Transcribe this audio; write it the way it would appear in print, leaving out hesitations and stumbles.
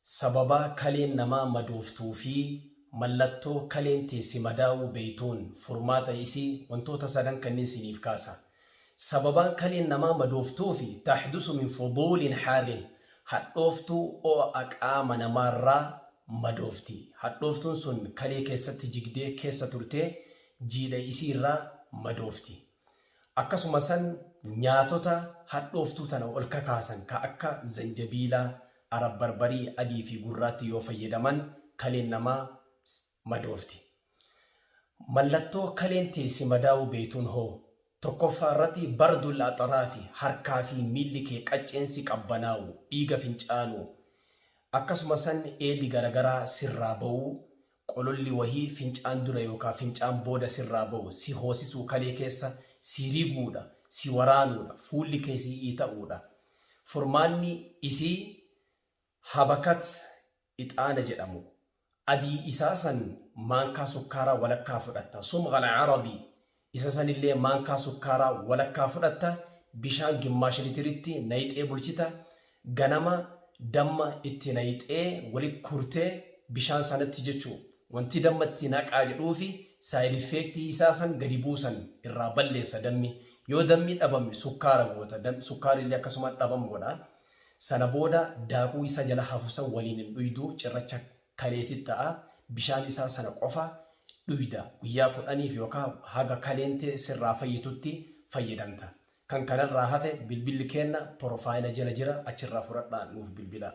Sababaa kaleen namaa madooftuu fi mallattoo kaleen tee si madaawuu beeytuun furmaata isii wantoota sadan kanniin siniif kaasa. Sababaan kaleen namaa madooftuufi tahdusu min fuduulin haarrin hadhooftuu oo'a qaama namaarraa madoofti. Hadhooftuun sun kalee keessatti jigdee keessa turtee jiidha isiirraa madoofti. Akkasuma san nyaatota hadhooftuu tana ol kakaasan ka akka zanjabiilaa, arab barbarii adii fi gurraattii yoo fayyadaman kaleen namaa madoofti. Mallattoo kaleen tee si madaawuu beeytuun hoo? Tokkoffaa irratti bardul axraafi harkaa fi miilli kee qacceen si qabbanaawu, dhiiga fincaanuu, akkasuma san eelli garagaraa sirraa bawuu, qololli wahii fincaan dura yookaa fincaan booda sirraa bawu, si hoosisuu kalee keessa si riguudha, si waraanuudha, fuulli kee sii iita'uudha. Furmaanni isii habakat ixaana jedhamu. Adii isaa san maankaa sukkaaraa walakkaa fudhatta. Sumghal arabii isa sanillee maankaa sukkaaraa walakkaa fudhatta. Bishaan gimmaasha litiritti nayxee bulchita. Ganama damma itti nayxee wali kurtee bishaan sanatti jechuu. Wanti damma itti naqaa jedhuufi side effect isaa san gadi buusan irraa balleessa dammi. Yoo dammi dhabame sukkaara goota. Sukkaarillee akkasuma dhabam godha. Sana booda daakuu isa jala hafu san waliin hin dhuydu, cirracha kalee sitti ta'a, bishaan isaa sana qofa dhuyda. Guyyaa 10f yookaa haga kaleen tee sirraa fayyitutti fayyadamta. Kan kanarraa hafe bilbilli keenna porofaayila jala jira achirraa fudhadhaa nuuf bilbilaa.